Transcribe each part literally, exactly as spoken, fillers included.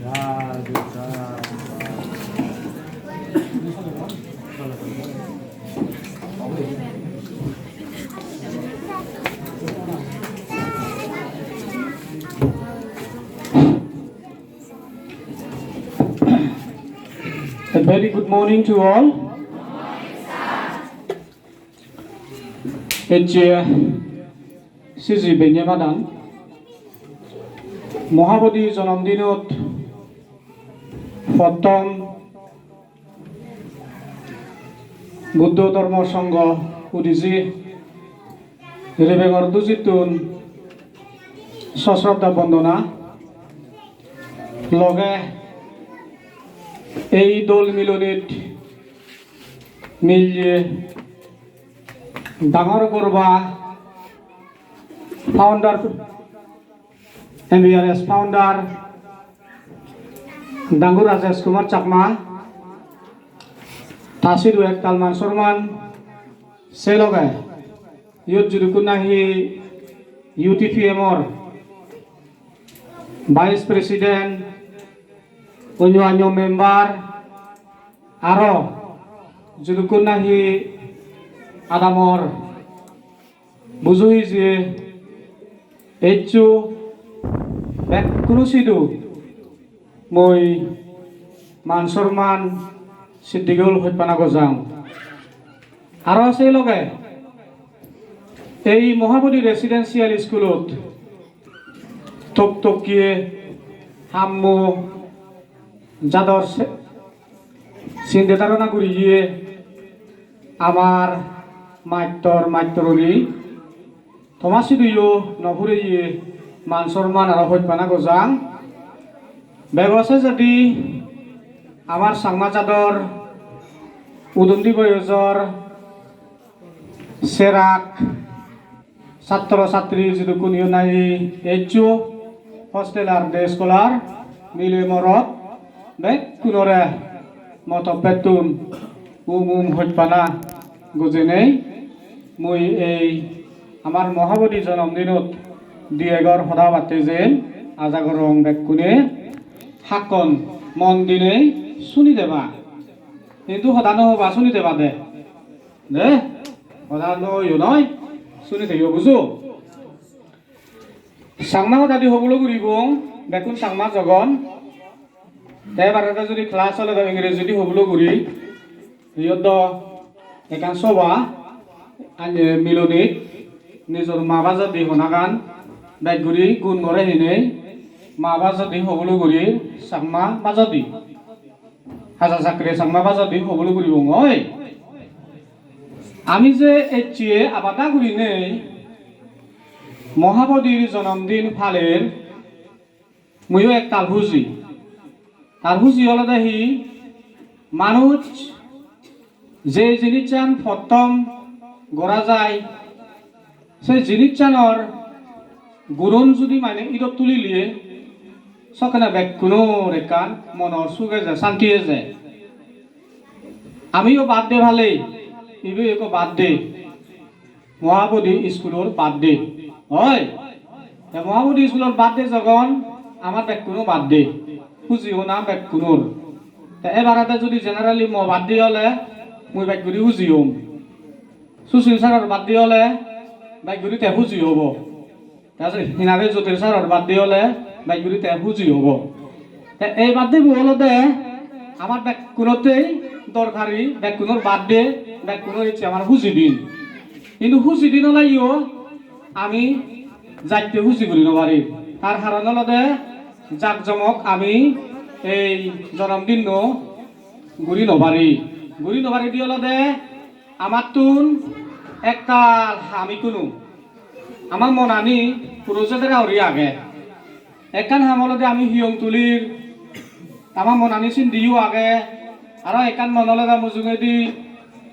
A very good morning to all. Ecche siji benne madan Mohabodhi jonomdinot pottom Buddho Dhormo Songho udiji rebengor dujittun sosroddha bondona. Loge ei dol milonit milye dangor gorba founder, M B R S founder, Dangu Rajesh Kumar Chakma, ta sidu ektal man sorman, se loge iyot jidukkun nahi U T P M or Vice President, onyo onyo member, aro jidukkun nahi adamor buju hije eccho, bekkunu sidu mui man sorman siddigol hojpana gojang. Aro sei loge ei Mohabodhi Residential Schoolot tok tokkiye hammo jador se-, sinde dharona guriye amar mattor mattoruni toma siduyo no pureye man sorman aro hojpana gojang. Bego sejedi amar Changma jador udondi boyojor serak satro satri jidukkun iyon nahi eccho, hostel ar day scholar, mile morot, bekkunore mo toppettun um um hojpana gojenei mui ei amar Mohabodhi jonomdinot di egor hoda hobatte jen, aja gorong bekkune hakkon mon dinei suni deba. Hintu hoda no hoba, suni deba de. De, hoda no oyo noi, suni theyo bujo. Changma hodadi hobulo guribong, bekkun Changma jogon. Te ebarede judi class ole do Ingreji di hobulo guri, iyot do ekkan soba, anye milonit nijor ma bajedi honagan bej guri gun gore hinei ma bajedi hobulo guri Changma bajedi. Haja sakre Changma bajedi hobulo guribong oi. Ami je ecche abada gurinei Mohabodhir jonomdin paler, muiyo ektal huji. Tar huji olode hi, manuj je jinissan pottom gora jai, se jinissanor guron judi mane idot tulile, sokkene bekkunor ekkan monor suk eje, santi eje. Amiyo birthday palei, ibe ekko birthday. Mohabodhi iskulor birthday. Oi, te Mohabodhi iskulor birthday jogon, amar bekkuno birthday. Huji hona bekkunor. Te ebarede judi generally mo birthday ole, mui bej guri huji hom. Sushil sir-or birthday ole, bej guri te huji hobo. Te se hinade Jyotir sir-or birthday ole, bej guri te huji hobo. Te ei birthday bo olode amar bekkunottei dorkari, bekkunor birthday, bekkunor ecche amar huji din. Hintu huji din oleyo ami jatte huji guri no pari. Tar haron olode jak jomok ami ei jonomdinno guri no pari. Guri no pari di olode amattun ektal ham ikkunu. Ama monani puro jedera guri age. Ekkan ham olode ami hiyong tulir, ama monani sindiyo age. Aro ekkan mon olode mujungedi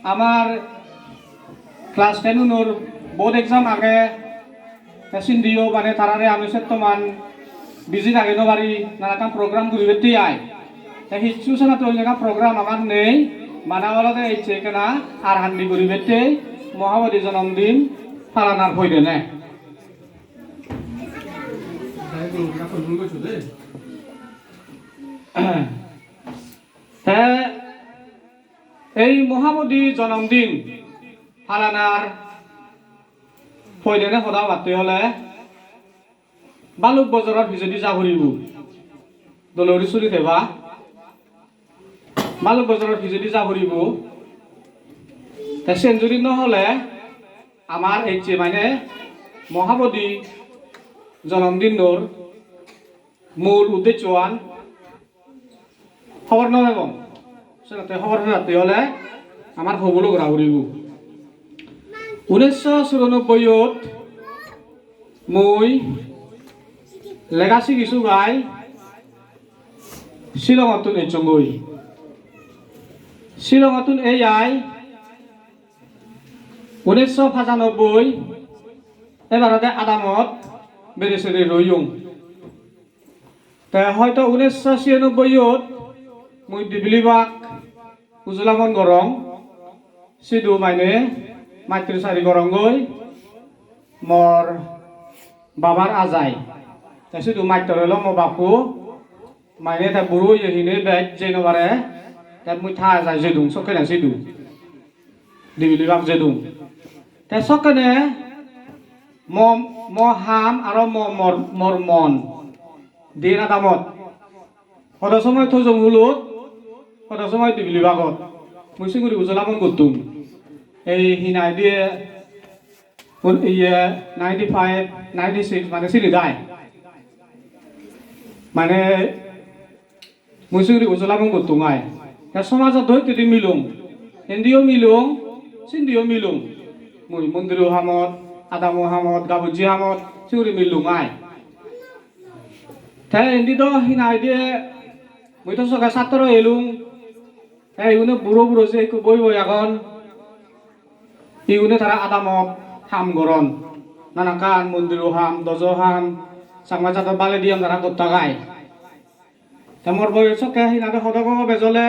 amar class ten unor board exam age. Te sindiyo mane tarare ami settoman busy rage no pari, nanakkan program guribatte ai. Te hissu senotte onno ekkan program amar nei, bana olode ecche ekkena ar handi guribatte Mohabodhi jonomdin palanar hoidene. Te ei Mohabodhi jonomdin palanar poilene hoda hobatte ole balok bojoror pijedi ja puribo. Dole guri suri theba. Balok bojoror pijedi ja puribo. Te siyen judi no hole amar ecche mane Mohabodhi jonomdinnor mul uddecchoan hobor no pebong. Senotte hobor pebatte ole amar hobulo gora puribo. Unisho churanobboi-ot mui lega sigi sugai Shillongottun ecchongoi. Shillongottun ei ai unisho pachanobboi ebarode adamot bere sere roiyong. Te hoito unisho siyanobboiyot mui Dibilibak ujulamon gorong, sidu mane master sari gorongoi mor babar ajai. Te sidu master olo mo bappo, mane te buro oye hine bej jei no pare, te mui ta ajai jedung sokkene sidu. Dibilibak jedung. Te sokkene mo, mo ham aro mo mor, mor mon. Diyen adamot. Hodo somoi Tojong Hulot, hodo somoi Dibilibagot. Mui singuri ujolamon gottung. Ei hinai diye, un-, iye, ninety five, ninety six, mane sini dai. Mane mui singuri ujolamon gottung ai. Te somajot do hittedi milung. Indiyo milung, sindiyo milung. Mui mondiro hamot, adamo hamot, gabujje hamot, singuri milung ai. Te indi do hinai diye, mui do sokke satro elung. Te igune buro buro je ekko boi boi agon. Igune tara adamot ham goron. Nanakkan mondiro ham, dojo ham, Changma jador baledi ham tara gotta gai. Te mor boyos sokke hinade hodo gogo bejole,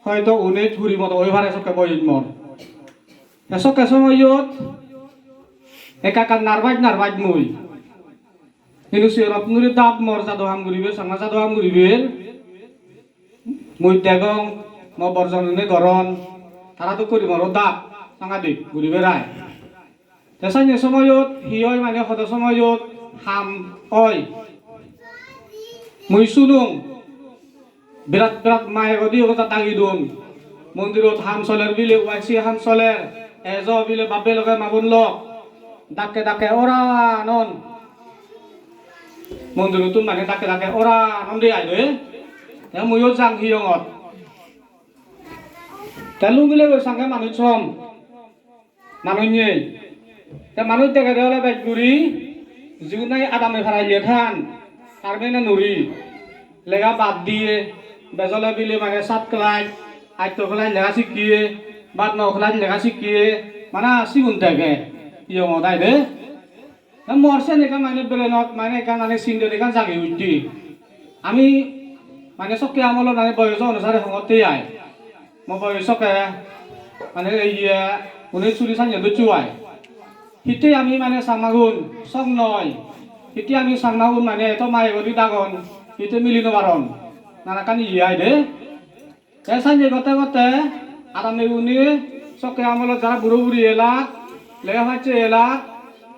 hoito unis huri moto oi pare sokke boyos mor. Te sokke somoyot ekka ekka nervous nervous mui. Hintu siyonottun guri dap mor jado ham guriber, Changma jado ham guriber. Mui degong, mo borjonune goron, tara duk guri moro dap sangadik guriber ai. Te sanye somoyot hi oi mane hodo somoyot ham oi. Mui sunung birat birat mike odi hoda dagi dun. Mondirot ham soler bile, Y C ham soler, ejo bile babbe loge mabun lok. Dakke dakke oran on. Mondirottun mane dakke dakke oran on de ai de. Te muiyo jang hiyongot. Te lungile goi sange manuj som. Manuj nei. Te manuj degede ole bej guri, jigun nahi adame para iye than, tar mane nuri. Lega bad diye, bej ole bile mane sat class, atto class lega sikkiye, bad no class lega sikkiye, mane sigun dege. Iyong odai de. Te mor sen ekkan mane brainot mane ekkan mane sinde ekkan jagi utti. Ami mane sokke amolot mane boyojo onusare hongotte ai. Mo boyos sokke mane iye unis suri sanye docchu ai. Hitte ami mane Changmagun song noi. Hitte ami Changmagun mane eto maye guri dagon. Hitte mili no paron. Nanakkan iye ai de. Te sanye gotte gotte adame uni sokke amolot jara buro buri elak, lega pacche elak,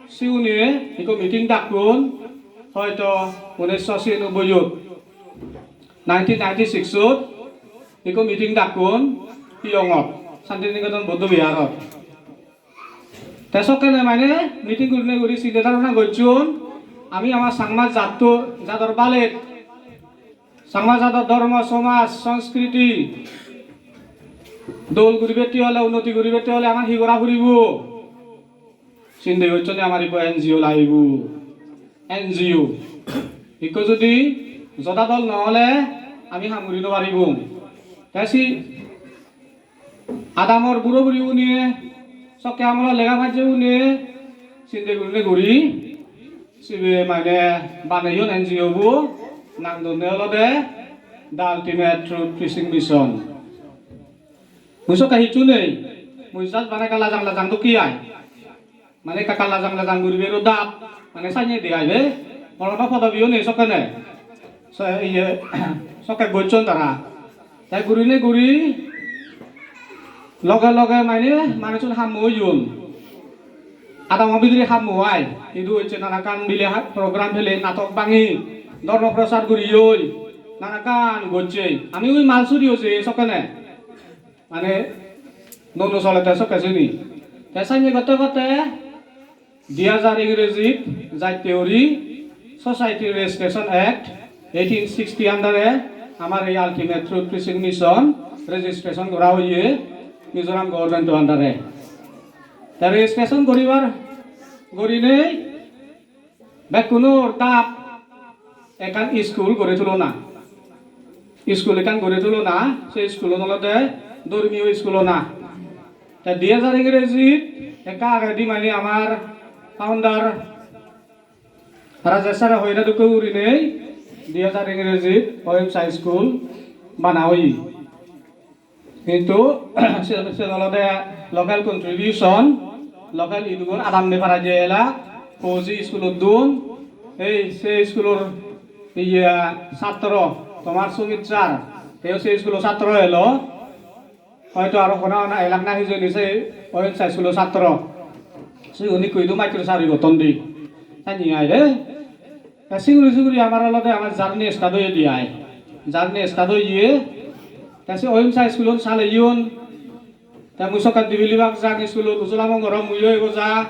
siune ekko meeting dakkun, hoito unisho siyanobboiyot, nineteen ninety-six ot ekko meeting dakkun, hiyongot, Santiniketan Buddho Viharot. Te sokkene mane meeting gurine guri sinde dharona gocchon, ami ama Changma jatto, jador balet, Changma jador dhormo, somaj, sanskriti dol guribatte ole, unnoti guribatte ole amar hi gora puribo? Sinde gocchon amar ikko N G O lagibo. N G O. Ikko judi joda dol no ole ami ham guri no paribong. Te si adamor buro buri une, sokke amolor lega pacche une, sinde gurine guri, sibe mane baneyon N G O bo, nang donne olode The Ultimate Truth Preaching Mission. Mui sokke hissu nei, mui just bana ekka lajang lajang dokke ai. Mane ekka ekka lajang lajang guribero dap, mane sanye de ai de, mor hono podobiyo nei sokkene. se-, iye, sokke gocchon tara. Te gurinei guri loge loge mane manuchun hammo oyon. Adamo bidire hammo ai. Idu hocche nanakkan mile ha-, program pele, natok bangi, dhormo prochar guriyoi, nanakkan gocche. Ami ui Malsuri oje sokkene. Mane nuo nuo solede sokke sini. Te sanne gotte gotte di hajar Ingrejit jatte uri Society Registration Act eighteen sixty under-e amar ei Ultimate Truth Preaching Mission registration gora oye Mizoram government-o under-e. Te registration goribar gorinei bekkunor dap ekkan school gori tulona. School ekkan gori tulona, se school-un olode dhormiyo school ona. Te di hajar Ingrejit ekka agedi mane amar founder Rajesh sir-e hoyede dokke gurinei di hajar Ingrejit Ohimsa school bana oye. Hintu se, se olode local contribution, local idugun adam bepara je elak, fauji school-ot dun, ei se school-or iye satro, tomar Sumit sir, teyo se school-or satro elo, hoito aro hona hona elak na hijeni se Ohimsa school-or satro. Sigun ikko idu master sari gotton di. Sani ai de. Te siguri siguri amar olode amar journey start oye di ai. Journey start oye. Te se Ohimsa school-un saleyon. Te mui sokke Dibilibak jang school-un ujola mongoro muiyo ego ja.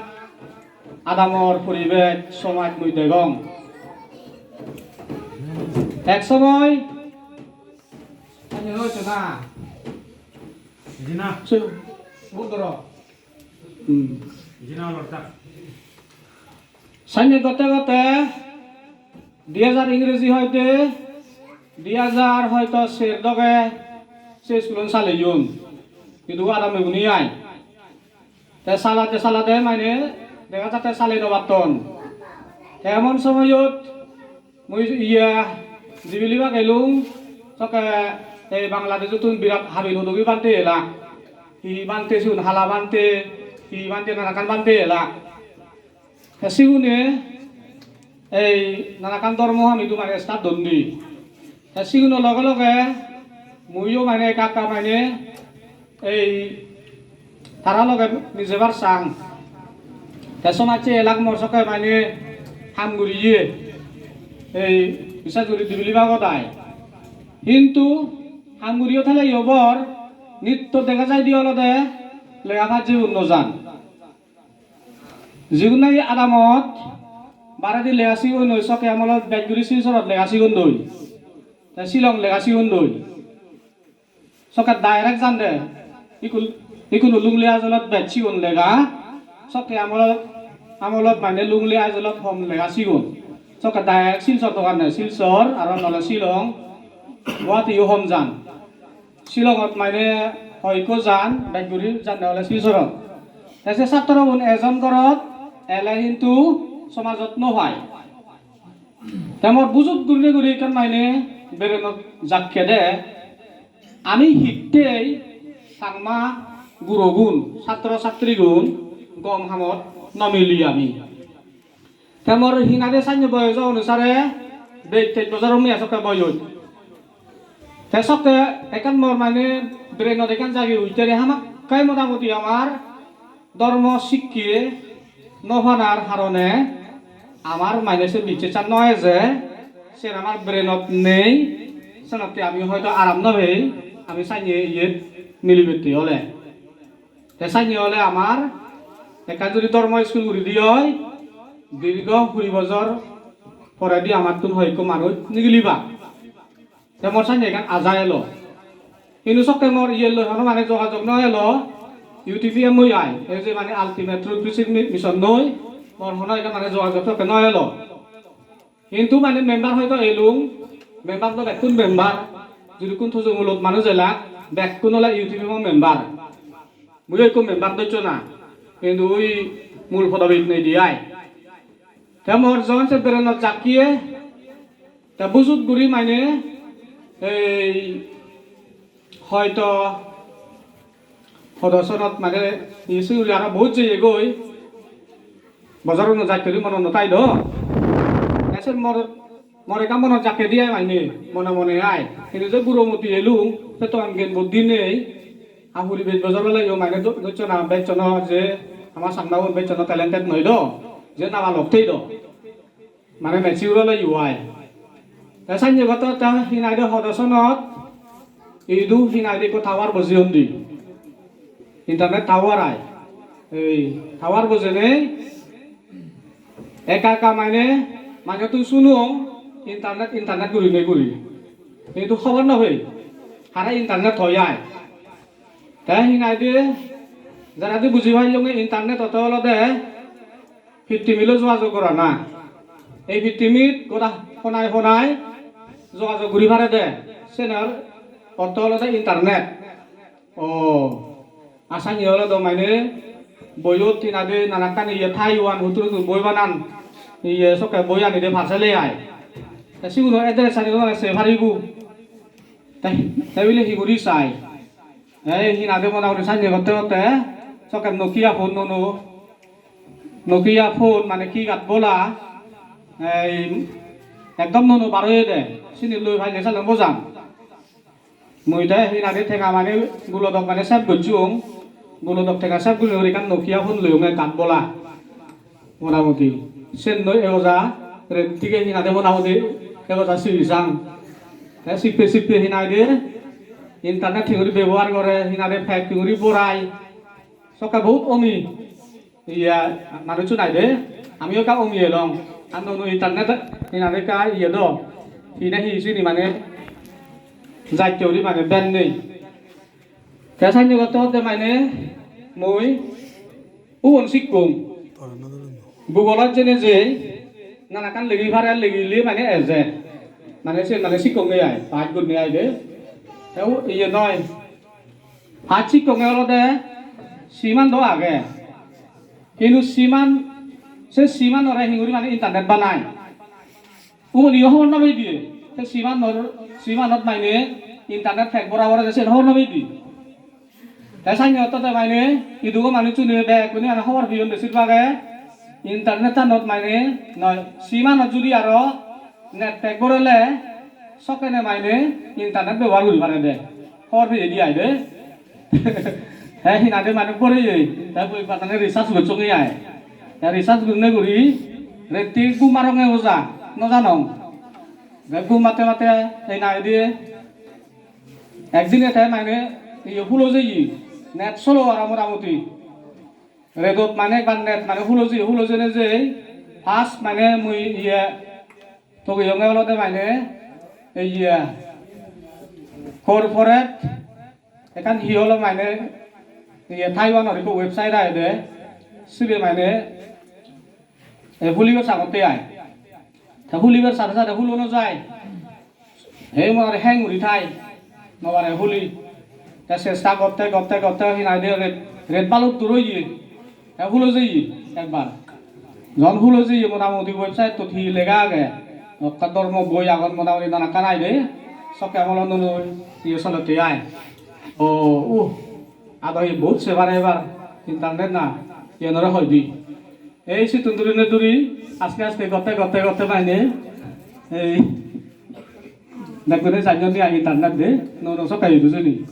Adamor poribesh somaj mui degong. Ek somoy, ani hoyto na? Jina. Se, bot doro. Hmm. Jina lorta. Sanne gotte gotte di hajar Ingreji hoide, di hajar hoito ser doge se school-un saleyon. Idu adamegune ai. Te salade salade mane dega jatte sale no patton. Te emon somoyot mui iye Dibilibak elung, sokke ei Bangladesh-ottun birat habil hudugi bhante elak. Hi bhante sigun, hala bhante, hi bhante, nanakkan bhante elak. Te sigune ei nanakkan dhormo ham idu mane start don di. Te siguno loge loge muiyo mane ekka ekka mane ei tara loge mijebar sang. Te somajje elak mor sokke mane ham guriye. Ei bisses guri Dibilibagot ai. Hintu ham guriyo thele yo bor nitto dega jai di olode lega pajjegun no jan. Jigun nahi adamot baredi lega sigon oi, sokke amolot bej guri Silchorot lega sigon doi. Te Shillong lega sigon doi. Sokke direct jande, ikun, ikun Lunglei Ajolot bej sigon lega. Sokke amolot, amolot mane Lunglei Ajolot hom lega sigon. Sokke direct Silchor doganne, Silchor aro nole Shillong, Guwahati-o hom jan. Shillongot mane hoi ekko jan, bej guri jande ole Silchorot. Te se satro gun ejon gorot ele hintu somajot no pai. Te mor bujot gurinei guri ekkan mane berenot jakke de, ami hittei Changma gurogun, satro satrigun gom hamot no mili ami. Te mor hinade sanne boyojo onusare bej tej bojor mui sokke boyoj. Te sokke ekkan mor mane brainot ekkan jagi utte re hamakkai motamoti amar dhormo sikke no panar harone amar mane se message-an no eje, sen amar brainot nei, senotte ami hoito aram no pei, ami sanne iyet milibatte ole. Te sanne ole amar ekkan judi dhormo school guri di oi, dirgho kuri bojor poredi amattun hoi ekko manuj nigiliba. Te mor sanne ekkan aja elo. Hintu sokke mor iye loi hono mane jogajog no elo, U T P M oi ai, ei je mane Ultimate Truth Preaching Mi-, Mission noi, mor hono ekkan mane jogajog sokke no elo. Hintu mane member hoito elung, member do bekkun member, jidukkun Tujungulot manuj elak, bekkun ole U T P M o member. Muiyo ekko member doccho na, hintu ui mul podobit nei di ai. Te mor jon se berenot jakkiye, te bujut guri mane ei hoito Hodo sonot mane hi suri aro bohut jeyegoi. Bojor uno jai tuli mono no tai do. Te sen mor Mor ekka monot jakke di ai mane, mone mone ai. Hintu je guro moti elung, se to an gen buddhi nei. A huri bej bojor ole yo mane do-, doccho na beccho no je ama Changma un beccho no talented noi do. Je naba lok thei do. Mane mature ole yo ai. Te sanye goto te hinai de hodo sonot. Idu hinai de ko tower bojeyon di. Internet tower ai. Ei tower bojene ekka ekka mane, mane tui sunong internet, internet gurinei guri. Hintu hobor no pei. Hara internet hoi ai. Te hinai de, jara de buji pailunge internet oto olode pittimiloi jogajog gorana. Ei pittimit goda honai honai jogajog guri parede. Senor ortho olode internet. O, asani olode mane boiyot hinade nanakkani iye Taiwan huturu huturu boi banan, iye sokke boi anide parcel ai. Te siguno address ani olode se paribo. Te, te bile hi guri sai? Ei hinade mona guri sanye gotte gotte sokke Nokia phone nuo nuo. Nokia phone mane keypad bola. Ei ekdom nuo nuo bar oyede. Sini loi paile salen bojang. Mui te hinade tenga mane gulodok mane save gocchung. Gulodok tenga save guri guri ekkan Nokia phone loyonge ekkan bola. Motamuti. Sen noi egoja, ret dige hinade motamuti egoja sibisang. Te sippe sippe hinade internet hinguri bebohar gore, hinade pack hinguri borai. Sokke bohut omi. Iya, manuchun aide, amiyo ekka omi elong. Ar nuo nuo internet hinade ekka iye do. Hine hi sini mane jacche guri mane ben nei. Te sanye gotte gotte mane mui ubon sikkong. Google-ot jeinei jei nanakkan legi pare, legile mane eje. Mane siyen mane sikkong nei ai, pass gurinei ai de. Te u-, iye noi. Pass sikkonge olode siman do age. Hintu siman, se simanore hinguri mane internet banai. Uboniyo hobor no pei diye. Se simanor, simanot mane internet pack bora bora de sen hobor no pei di. Te sanye ottode mane idugo manuchchune bekkune mane hobor peyon de sirbage internetanot mane noi. Simanot judi aro net pack borele sokkene mane internet bebohar guri parede. Hobor peye di ai de. He hinade mane boreye. Te boi padane research gocchonge ai. Te research gurine guri retti gum aronge oja, no janong. Te gum atte atte ei nai diye. Ekdine te mane iye hulo jeye. Net solo aro motamuti. Redot mane ekbar net mane hulo jeye, hulo jene jei. First mane mui iye togeyonge olode mane iye corporate ekkan hi olo mane iye Taiwanor ekko website agede. Sibe mane e hulibar sagotte ai. Te hulibar sade sade hulo no jai. Ei mor hang guri thai. No pare huli. Te chesta gotte gotte gotte hinai de ret, ret balok dur oye. Te hulo jeye ekbar. Jon hulo jeye motamuti website-ot hi lega age. Ekka dhormo boi agon motamuti nanakkan ai de. Sokke amolot nuo nuo iye solette ai. O, uh, ado hi bohut se pare ebar internet na. Iyenore hoi di. Ei sittun durine duri, aste aste gotte gotte gotte mane, ei, bekkune janyon ni agi internet de, nuo nuo sokke idu sini.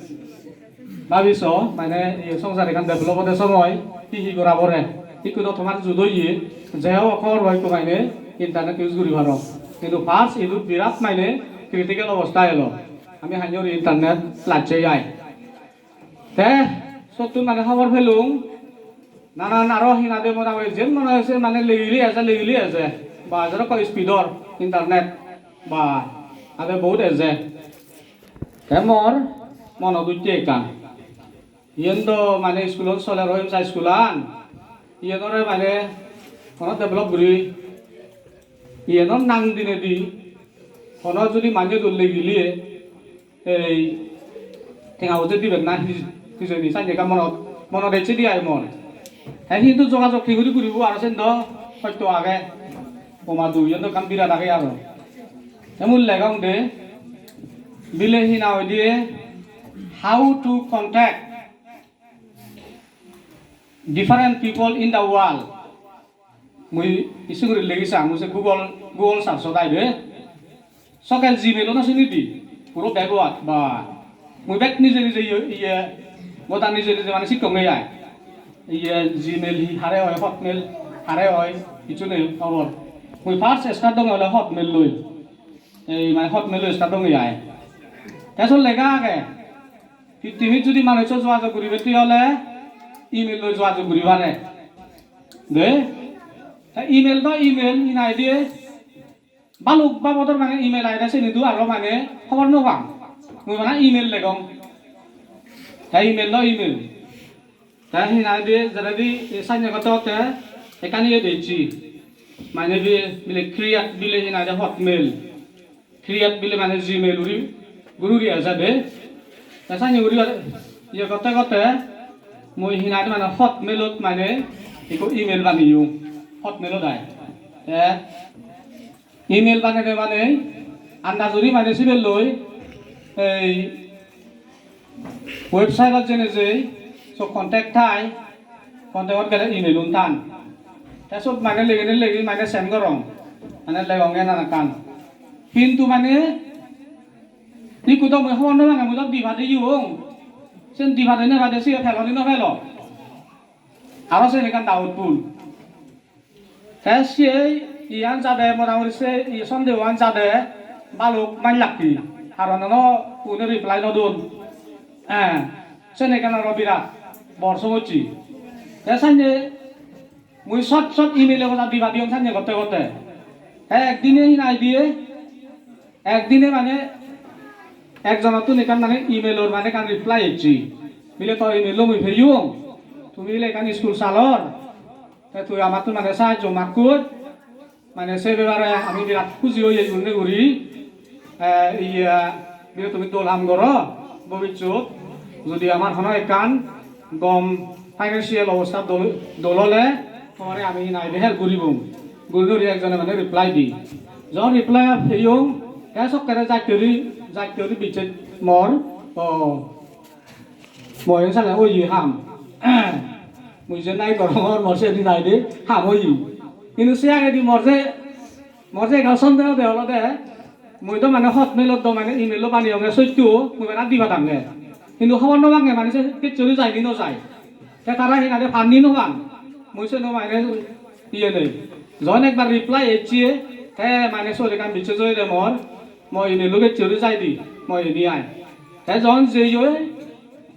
Babi so, mane, ei songsar ekkan develop ode somoi, hi hi gora pore, ikku do tomar judo iye, je hobo hobor bo ikku mane, internet use guri paro. Hintu first idu birat mane, critical obosta elo. Ami hanjori internet lacche ai. Te sottun mane hobor pelung, nanan aro hinade motamuti jen mone hoy se mane legili eje, legili eje. Ba, jerokko speed-or internet. Ba, ade bohut eje. Te mor monot utte ekkan. Iyen do mane school-an soler, Rohingya school-an. Iyenore mane hono develop guri, iyenor nang dinedi hono judi manje dol legiliye, ei tenga ujei diben na hi-, hijeni sanye ekka monot, monot ecche di ai mon. Te hintu jogajog hi guri guribo aro sen do hosto age. Boma duiyon do ekkan birat age aro. Te mui legong de bile hi na hoide, how to contact different people in the world. Mui issue guri legi sang, mui se Google, Google search-ot ai de. Sokke Gmail-o no sinidi, puro backward, ba. Mui bek nije nije iye, iye, goda nije nije mane sikkong ei ai. Iye Gmail hi hare oi, Hotmail hare oi, hissu nei hobor. Mui first start donge ole Hotmail loi. Ei mane Hotmail loi start donge ai. Te sot lega age, pittimit judi manuccho jogajog guribatte ole email loi jogajog guri pare. De? Te email do email, hi nang hoide? Balok babodor mane email I D seni do aro mane hobor no pang. Mui bana email degong. Te email do email. Te hi nang hoide jeredi sanne gotte gotte ekkan iye decchi. Mane bi bile create bile hi nang hoide Hotmail. Create bile mane Gmail guri guri guri ejede. Te sanne guri iye gotte gotte mui hi nang hoide mane Hotmailot mane ekko email baneyong. Hotmailot ai. Te email banei banei andaj guri mane sibe loi ei website-ot jeinei jei, so contact thai, contact-ot gele email-un tan. Te sot mane leginei legi mane send gorong, mane legonge nanan ekkan. Hintu mane ikko do mui hobor no pangor, mui do di padeyong. Sen di pade ne pade sibe pelo ni no pelo. Aro sen ekkan doubtful. Te se iyan jade motamoti se iye sondehoan jade balok maj lagge. Karon hono une reply no don. Eh, sen ekkan aro birat bor somosse. Te sanne mui sot sot email-o goda di padeyong sanne gotte gotte. Te ekdine hi nang hoide, ekdine mane ekjonottun ekkan mane email-or mane ekkan reply ecche. Bile to email-o mui peyong. Tumi bile ekkan school salor. Te tui amattun mane sahajjo makkor, mane se bepare ami birat huji oye gunne guri, eh, iye, birat tumi dol ham goro, bobissot judi amar hono ekkan gom financial obosta dol, dol ole, tomare ami hi nang hoide help guribong. Guri guri ekjone mane reply di. Jon reply peyong, te sokkene jatte guri, jatte guri bicche mor, o, Mui sale oye ham. Mui je nai gorongor, mor se di nai de ham oye. Hintu se agedi mor je, mor je ekkan sondeho de olode, mui do mane Hotmail-ot do mane email-o baneyonge sotto, mui bana di padange. Hintu hobor no pange mane se kessuri jai ni no jai. Te tara hi nang hoide pan ni no pan. Mui se no mane iye nei. Jon ekbar reply ecche, te mane sot ekkan bicche joye de mor, mui email-o kessuri jai di, mui ini ai. Te jon jeyoi,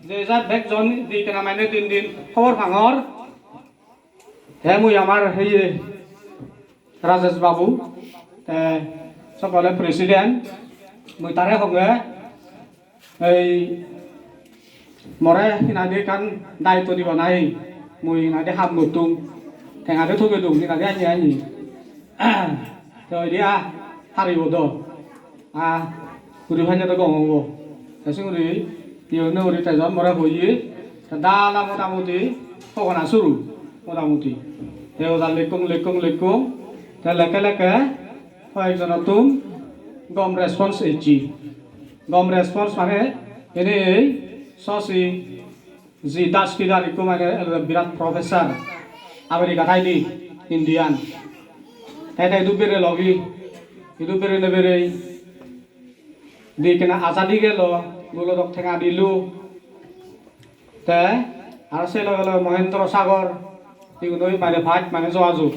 je jar bek jon di ekkena mane din din hobor pangor. Te mui amar heye Rajesh babu, te sokkole president, mui tare honge ei more hi nang hoide ekkan daitto diba nahi, mui hi nang hoide ham gottung, tenga de thogei dong hi nang hoide anni anni. Te hoide a haribo do. A guri palle do gom obo. Te singuri iye gurinei guri te jon more hoye, te dala motamoti hogona suru motamoti. Te oda lekkong, lekkong, lekkong, te lekke lekke hoyekjonottun gom response ecche. Gom response mane ene ei sosi ji Das Pidar ikko mane birat professor, America thaide, Indian. Te te idu bere logi, idu bere ne bere, di ekkena ajadi gelo, gulodok tenga dilo. Te aro se loge loge Mohendro Sagor, igun oi mane pach mane jogajog.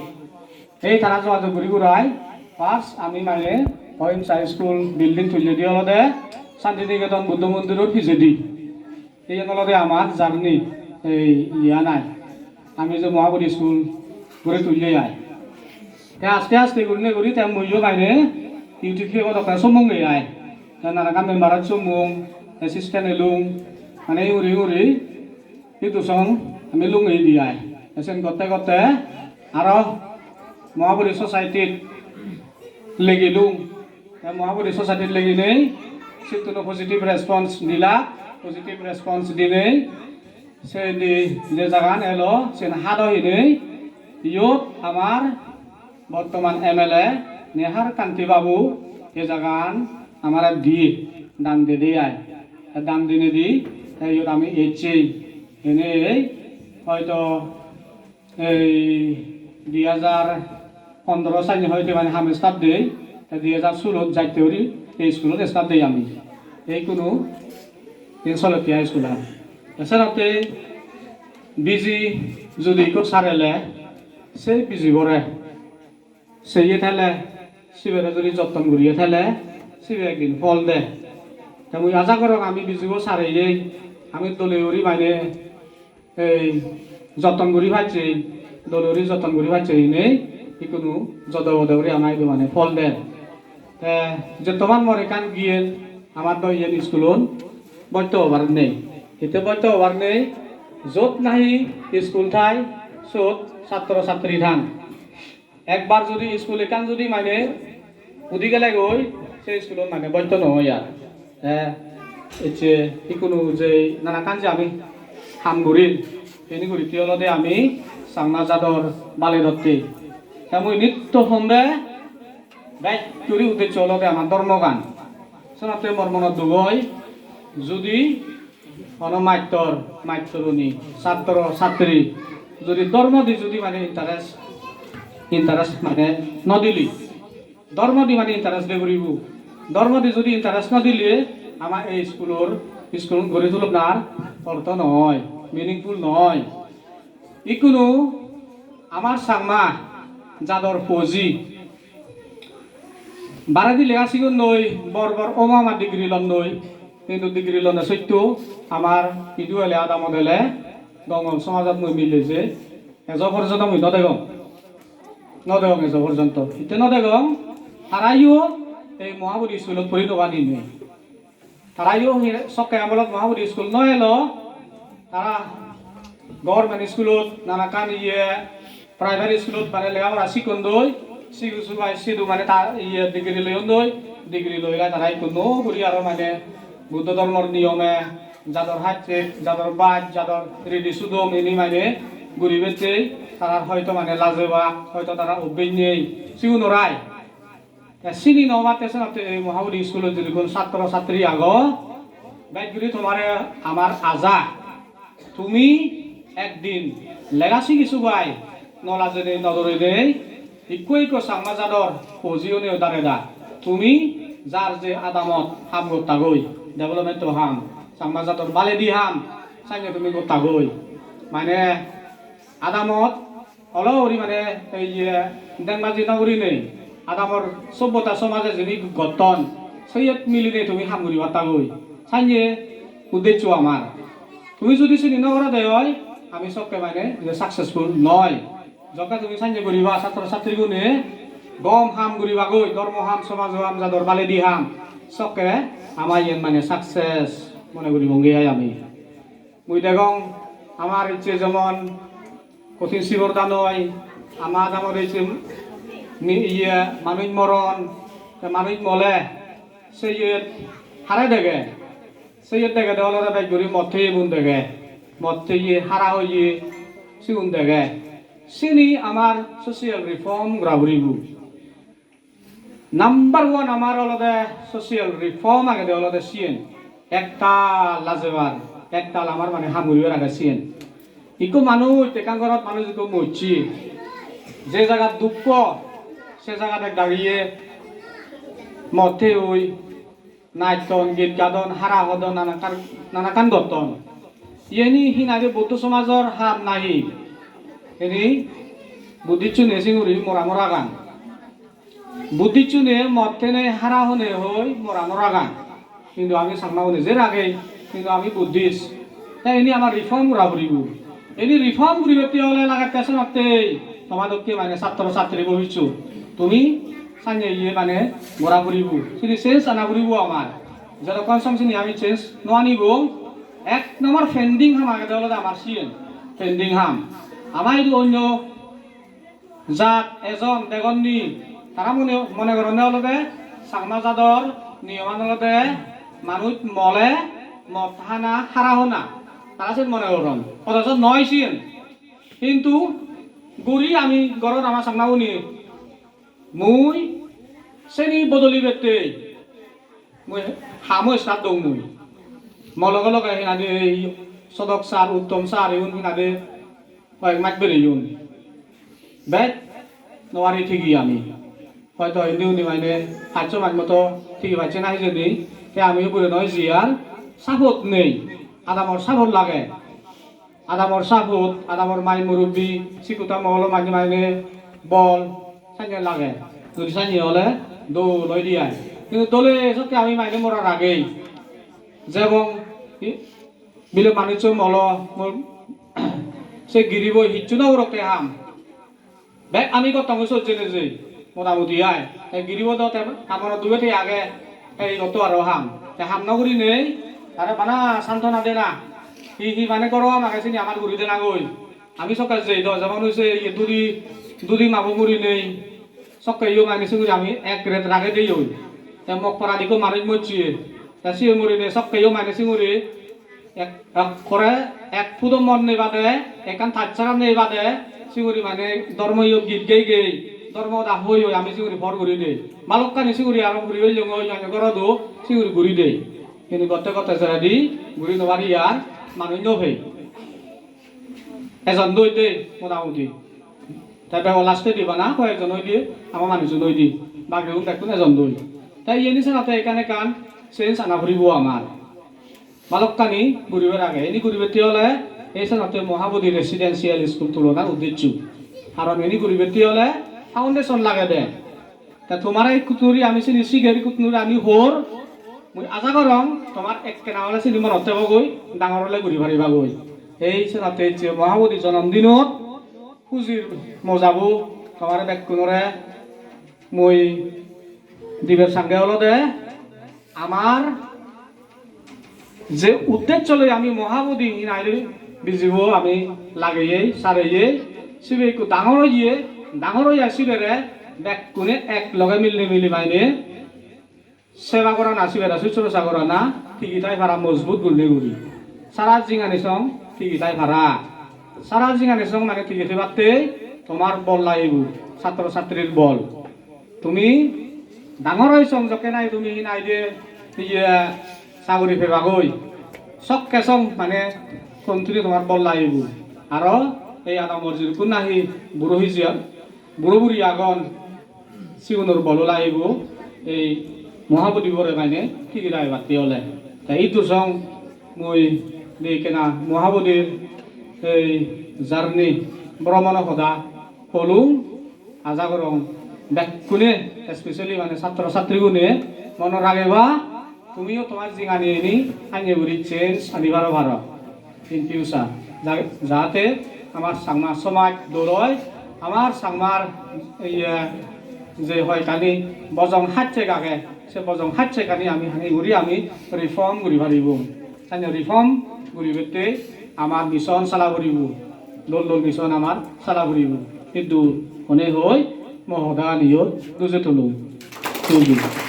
Ei tara jogajog guri gurai, first ami mane Ohimsa School building tulledi olode Santiniketan Buddho Mondiror pijedi. Iyen olode amar journey, ei iyan ai. Ami je Mahabodhi School guri tulle ai. Te aste aste gurinei guri te muiyo mane YouTube-o dokke somonge ai. Te nana ekkan member-ot somong, assistant elung, mane uri uri idu song ami lungei di ai. Te sen gotte gotte aro Mahabodhi Society-t legilung. Te Mahabodhi Society-t leginei sittuno positive response dilak, positive response dinei se di je jagan elo, sen hado hinei iyot amar bottoman M L A Nehar Kanti babu ei jagan amare diye, dan dede ai. Te dan dinedi te iyot ami ecchei. Enei hoito ei di hajar pondro sani hoito mane ham start dey. Te di hajar sulot jatte guri ei school-ot start dei ami. Ei kunu in Solotiya school-an. Te senotte biji judi ikko sarele, sei bijibore seye thele, sibere judi jotton guriye thele, sibe ekdin phol de. Te mui aja gorong ami bijibo sareyei, ami dole guri mane ei jotton guri pacche, dole guri jotton guri pacche hinei ikkunu jodo bodo guri ama idu mane phol der. Te jettoman mor ekkan giyen, amar do iyen iskulun bosto obar nei. Hitte bosto obar nei, jot nahi iskul thai, sot satro satri than. Ekbar judi iskul ekkan judi mane udi gelegoi, se iskulot mane bosto no oi ar. Te ecche ikkunu je nanakkan je ami ham gurir, seni guritte olode ami Changma jador bale dotte. Te mui nitto hombe bej guri uddeccho olode amar dhormogan. Senotte mor monot duk oi, judi hono mastor, mastoruni, satro, satri, judi dhormo di judi mane interest, interest mane no dili, dhormo di mane interest de guribo. Dhormo di judi interest no dile, ama ei iskulor, iskul guri tulonar ortho noi, meaningful noi. Ikkunu amar Changma jador fauji baredi lega sigonnoi, bor bor oma oma degree lonnoi, hintu degree lonne sotto amar idu ele adamot ele dongol somajot mui mile je ejo porjonto mui no degong, no degong ejo porjonto. Hitte no degong, tarayo ei Mahabodhi iskulot puri no parinei. Tarayo hi-, sokke amolot Mahabodhi iskul no elo, tara government iskulot nanakkan iye private iskulot mane lega pora sikkon doi, sidu sugai sidu mane ta iye degree loyon doi, degree loi lai tara ikko nuo guri aro mane Buddho dhormor niyome jador hajjek, jador baj, jador ridi sudom ini mane guribatte tarar hoito mane lajebak, hoito tara obbej nei, sigun orai. Te sini no obatte senotte ei Mahabodhi iskulot jedigun satro satri ago, bej guri tomare amar aja. Tumi ekdin lega sigi sugai no lajenei no dorinei ikko ikko Changma jador fauji onei dareda. Tumi jar je adamot ham gottagoi, development-o ham, Changma jador baledi ham, sanye tumi gottagoi. Mane adamot olo guri mane ei iye dengbaji no gurinei, adamor sobbota somaje jeni gotton, seyot milinei tumi ham guri pattagoi. Sanye uddeccho amar. Tumi judi sini no gorode oi, ami sokke mane je successful noi. Jokke tumi sanye guriba satro satrigune gom ham guribagoi, dhormo ham, somajo ham, jador baledi ham, sokke ama iyen mane success mone guribonge ai ami. Mui degong amar icche jemon Kothin Sibor Dan oi, ama adamot icche mi-, iye manuj moron, te manuj mole, seyot hare dege, seyot degede olode bej guri mot heyegun dege, mot heye hara hoye sigun dege. Sini amar social reform gora puribo. Number one amar olode social reform agede olode siyen. Ektal lajebar, ektal amar mane ham guribar age siyen. Ikko manuj, ekkan gorot manuj ikko mocche, je jagat dukko, se jagat ek dagiye mot heyoi, natton, git gadon, hara hodon, nanakkan, nanakkan gotton. Iyeni hinade Buddho somajor ham nahi? Iyeni Buddhist-une singuri mora moragan. Buddhist-une mot hene hara hone hoi mora no ragan. Hintu ami Changma-une je ragei, hintu ami Buddhist. Te ini amar reform gora puribo. Ini reform guribatte ole lagette senotte toma dokke mane satro satri bobissot. Tumi sanye iye mane gora puribo. Sini change ana puribo amar. Jotokkon song sini ami change no anibo, ek nombor pending ham agede olode amar siyen. Pending ham. Ama idu onyo jat ejon degon ni, tara mone, mone goronne olode Changma jador niyoman olode manuj mole mot hana, hara hona. Tara siyen mone goron. Othocho noi siyen. Hintu guri ami gorot ama Changma uni. Mui seni bodoli bette. Mui hamo start dong mui. Mo loge loge hinade ei Sodok sir, Uttom sir, igun hinade hoyek mas bereyon. Bej nowari thigi ami. Hoito indi undi mane paccho maj moto thigi pacche na hijeni, te ami ugure noi jiyar support nei, adamor support lage. Adamor support, adamor mai murubbi, sikkuta mogolo manje mane bol, sanye lage. Jodi sanye ole dol oide ai. Hintu dole sokke ami mane morar agei. Jebong i-, bile manuccho molo, mo-, se giribo hissu no urokke ham. Bek ami gottong sot jene jei, motamuti ai. Te giribo do te hamono dube te age, te ei gotto aro ham. Te ham no gurinei, tare bana santona dena. Hi hi mane goro ham age sini amar guri denagoi. Ami sokke jei do, jemon oi se iye dudi, dudi mabo murinei. Sokke yo mane singuri ami ek ret rage deyoi. Te Mokparat ikko manuj mocche. Te siye murinei sokke yo mane singuri ek, ekkore ek pudo mon nei bade, ekkan tachchara nei bade, singuri mane dhormo yo git gei gei, dhormo hoda hoi hoi ami singuri por guri de. Balokkani singuri aro guri oilongoi, ami goro do singuri guri de. Hini gotte gotte jeredi guri no pari ar manuj no pei. Ejon doi de motamuti. Te bego lastedi bana hoyekjon oide, ama manuchun oide. Bagigun bekkun ejon doi. Te iyeni senate ekkan ekkan change ana puribo amar. Balokkani guribar age. Ini guribatte ole ei senate Mohabodhi Residential School tulona uddeccho. Karon ini guribatte ole foundation lagede. Te tomare ikkuttun guri ami sini siger, ikkuttun guri ami hor. Mui aja gorong tomar ekkena ole sini monot thebogoi, dangor ole guri paribagoi. Ei senate ecche Mohabodhi jonamdinot hujir mojabo tomare bekkunore mui dibar sange olode amar je uddeccho loi ami Mohabodhi hinai bijibo ami lageye, sareye, sibe ekku dangor oye, dangor oye sibere bekkune ek loge mili mili mane seba gorana, sibere sushrusa gorana, tigi thai para mojbut gurinei guri. Sara jingani song tigi thai para. Sara jingani song mane tigi thebatte tomar bol lagibo, satro satrir bol. Tumi dangor oi song jokke nahi tumi hinai de iye saguri pebagoi. Sokke song mane continue tomar bol lagibo. Aro ei adamor jidukkun nahi buro hiji, buro buri agon, sigunor bolo lagibo ei Mohabodhi bore mane tigi ragibatte ole. Te idu song mui di ekkena Mohabodhir ei journey, bromono hoda holung. Aja gorong bekkune, especially mane satro satrigune mono rageba, tumiyo tomar jingani ini anye guri change ani paro paro in future. Ja-, jate amar Changma somaj dol oi, amar Changmar iye je hoyekani bojong hachchek age, se bojong hachchekani ami hani guri ami reform guri paribo. Sanye reform guribatte amar mission sala puribo, dol dol mission amar sala puribo. Hintu hone hoi mo hodaganiyo duje tulung. Thank you.